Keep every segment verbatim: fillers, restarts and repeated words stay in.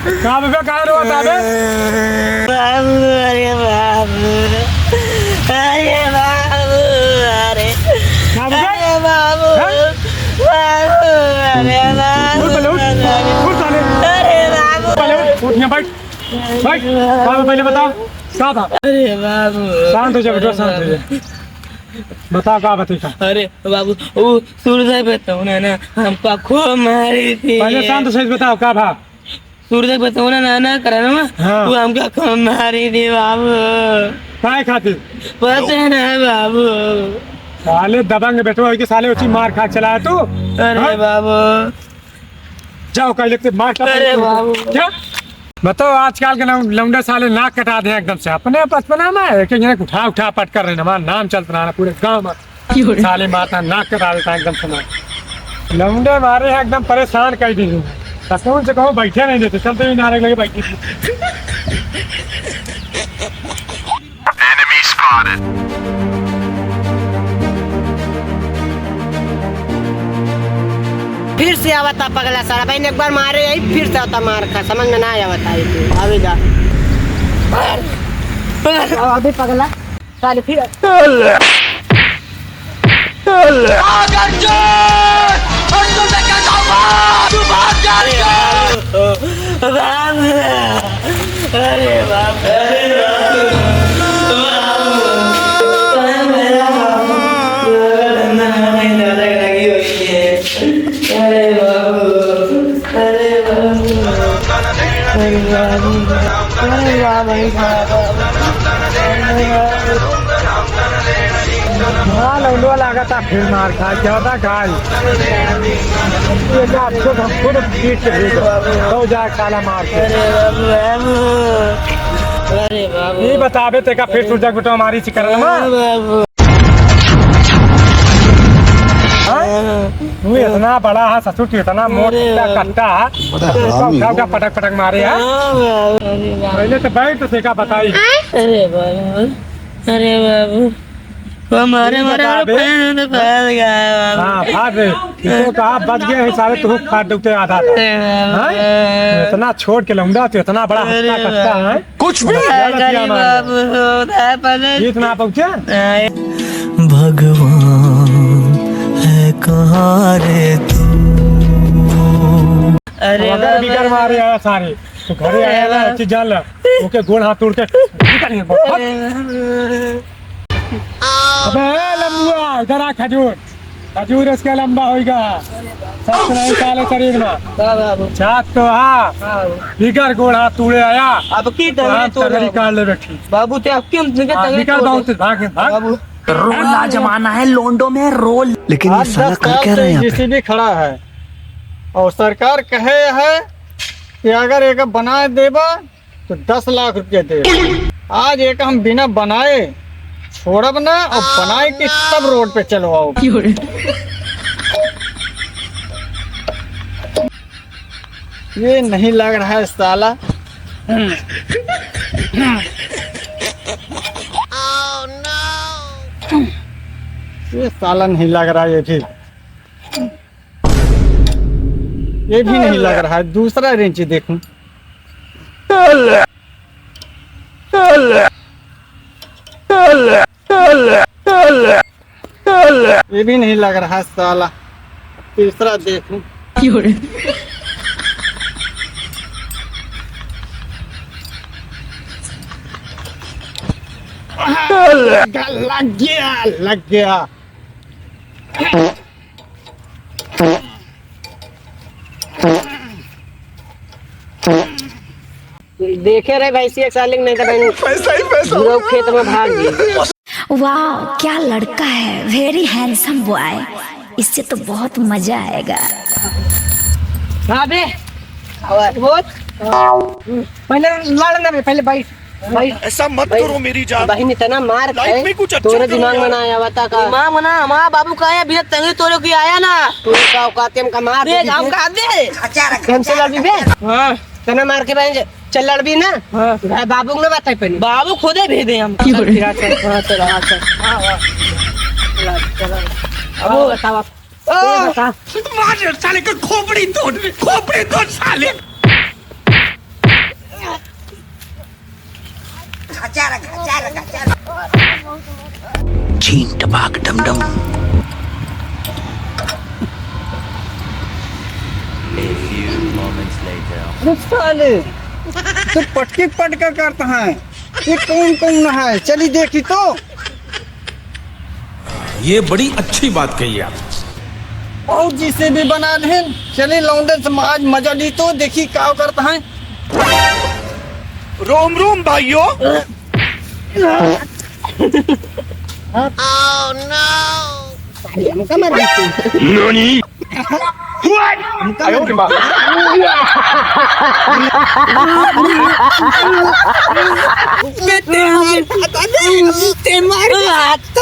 का बे, का रोवत है बे? बाबू, अरे बाबू, अरे बाबू, अरे, का बे? अरे बाबू, हैं? बाबू, अरे बाबू, उठ पहले, उठ। अरे, उठ साले। अरे बाबू। पहले उठ, उठ यहाँ बैठ। बैठ। का बे, पहले बताओ, का था? अरे बाबू। शांत हो जा बेटा, शांत हो जा। बताओ, का बा तोका? अरे बाबू, वो सूरज बताओ ना, ना, हमका खूब मारी थी। पहले शांत से बताओ, का भा? सूरज बताओ ना, ना, ना, करा ना, हाँ। वो हमका खूब मारी थी बाबू। काय खातिर? पता ना बाबू। साले दबंग बेटवा होई के साले उची मार खा के चला है तू। अरे हाँ? बाबू। जाओ, कहीं लगते मार का अरे बाबू। क्या? बताओ, आजकल के लौ-, लौंडे साले नाक कटा दे एकदम से। अपने बचपना में एक एक जने उठा, उठा पटकर रहे, हमारा नाम चलत रहा पूरे गांव में। क्यों रे? साले मारता, नाक कटा देता एकदम से मार। लौंडे मारे हैं, एकदम परेशान कर दी। कसम से कहूँ, बैठे नहीं देते, चलते ही नारे लगे बैठे। Enemy spotted. फिर से आवता पगला साला, भाई ने एक बार मारे यही, फिर से आवता मार खा, समझ में ना आवता है तू, अभी जा। अभी पगला साले फिर। बाप रे। अरे बाप रे। अरे बाप रे। बाप रे। अरे बाबू, अरे बाबू, अरे बाबू, अरे बाबू, अरे बाबू। हाँ, लौंडवा लागता फिर मार खा, ज्यादा घायल। ये तो आपको हम खुद पीट के भेज दो, जाए काला मार के। अरे बाबू, बाबू। अरे बाबू। ये बताबे तेका फिर सूरज बेटवा मारी चिकन में। हाँ बाबू। हाँ? तू इतना बड़ा है ससुर, तू इतना मोटा कट्टा है। बड़ा हरामी उठा, उठा, पटक, पटक मारे है। हाँ बाबू, अरे बाबू। पहले तो बैठ तो तेका बताई। अरे बाबू, अरे बाबू। वो मारे, तू मारे, बता मारे, बे। पैर में फंस गया है बाबू। हाँ, फाड़ दे। इसको कहा बच गए हैं सारे, तू फाड़ दे, उठे आधा था। अरे बाबू। हाँ? इतना छोट के लौंडा, तू इतना बड़ा अरे हत्या करता बाबू। है। कुछ भी। क्या गलतियाँ मार बाबू, होता है पहले। इतना पहुँचे? नहीं। भगवान है कहाँ रे तू? अरे अगर बाबा। बिगर मारे आया सारे, तो घरे आया ना, अरे बाबा। चीज जान ला, ओके गोड़ हाथ तोड़ के निकल गए, बहुत। अरे बाबा। अबे ए लंबुआ, इधर आ खजूर। खजूर इसके लंबा होइगा। सब नहीं साले शरीर में। का बाबू? जात तो हा। हाँ बाबू। बिगर गोड़ हाथ तूड़े आया। अब की तो तगड़ी हम तोड़ तगड़ी बाबू। काट ले बैठी। बाबू ते अब की हम तुझे हाँ, तगड़ी निकल तोड़ बाबू दे। से, भाग, भाग। बाबू। रोल आजमाना है लोंडो में, रोल। लेकिन ये आठ साला दस कर साल क्या से रहे यहाँ पे? जेसीबी खड़ा है और सरकार कहे है कि अगर एक बनाए देबा तो दस लाख रुपया दे। आज एक हम बिना बनाए छोड़ब ना और बनाए के तब रोड पे चलवाओ। क्यों रे? ये नहीं लग रहा है साला। ये साला नहीं लग रहा है ये भी। ये भी नहीं लग रहा है, दूसरा रेंच देखूं। ये भी नहीं लग रहा है साला, तीसरा देखूं। क्यों रे? लग गया, लग गया। देखे रहे भैंसी एक साल नहीं तो बहन पैसा ही पैसा। पूरा खेत में भाग गई। वाह, क्या लड़का है, very handsome boy। इससे तो बहुत मजा आएगा। हाँ बे, आवाज बहुत। पहले लड़ ना बे, पहले बैठ। भाई, ऐसा मत भाई, करो मेरी जान। बहिन इतना मार लाइफ खाए, में कुछ अच्छा तोरे करो दिमाग में यार। ना आया बता का? दिमाग में ना, हमारा बाबू का है, बिना तंगड़ी तोड़े की आया ना। तू का औकात है, हमका मार दे, दे, हम दे। का दे। हमसे लड़बी बे? हाँ। तना मार के बहन, चल लड़बी ना। हाँ। भाई बाबू को ना बताई पहले। बाबू खुदे भेजे हम। क्यों रे? हाँ, चल, हाँ, चल। हाँ, हाँ। चला, चला। अब वो बताओ आप। आ! मार साले के खोपड़ी तोड़, खोपड़ी तोड़ साले। चार रखा, चार रखा, चार रखा। छीन टपाक डम डम। A few moments later. अरे साले, तो पटकी पटका करता है। ये कौन कौन है? चली देखी तो। ये बड़ी अच्छी बात कही आप। बहुत जी से भी बना लेन। चली लौंडन से आज मजा ली तो देखी का करता है। रोम रोम भाइयों। Oh no! हमका मार दी। नानी? What? हमका मार दी। बेटे, मार खाता नहीं, ते मार खाता।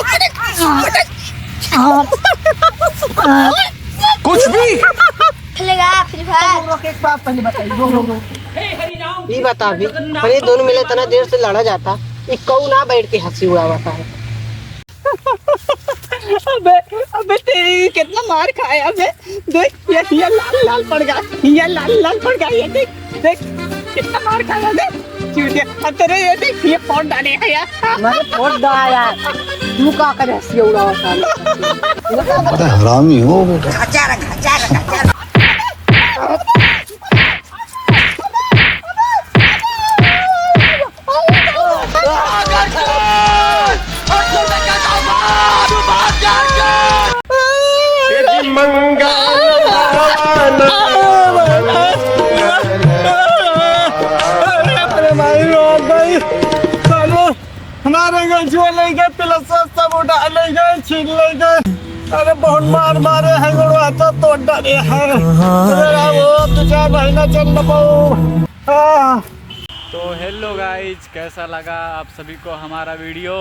कुछ भी। खेलेगा Free Fire। ये बता भी, पर ये दोनों मिले इतना देर से लड़ा जाता, ये कऊ ना बैठ के हंसी उड़ावता है। अबे, अबे तेरी कितना मार खाया बे। देख, ये, ये लाल लाल पड़ गया, ये लाल लाल पड़ गया, ये देख, देख, कितना मार खाया बे। चूतिया, अब तेरे ये देख, ये फोड़ डाले हैं यार। मैंने फोड़ डाला यार। तू का करे हंसी उड़ावा साले। बड़ा हरामी हो बेटा। खचा रहा, खचा रहा, खचा रहा। अरे भाई, रो भाई, सालो, हमारे गंजुआ ले गए, प्लस सब उठा ले गए, छीन ले गए। अरे बहुत मार मारे हैं, गोड़वा तो तोड़ डाले हैं। अरे राम, वो दो चार महीना चल न पाओ। हाँ। तो हेलो गाइज, कैसा लगा आप सभी को हमारा वीडियो?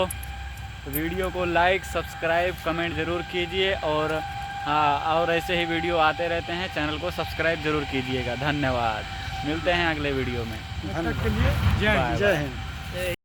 वीडियो को लाइक, सब्सक्राइब, कमेंट जरूर कीजिए और हाँ, और ऐसे ही वीडियो आते रहते हैं, चैनल को सब्सक्राइब जरूर कीजिएगा। धन्यवाद, मिलते हैं अगले वीडियो में। तब तक के लिए जय हिंद, बाय जय बाय। हिंद।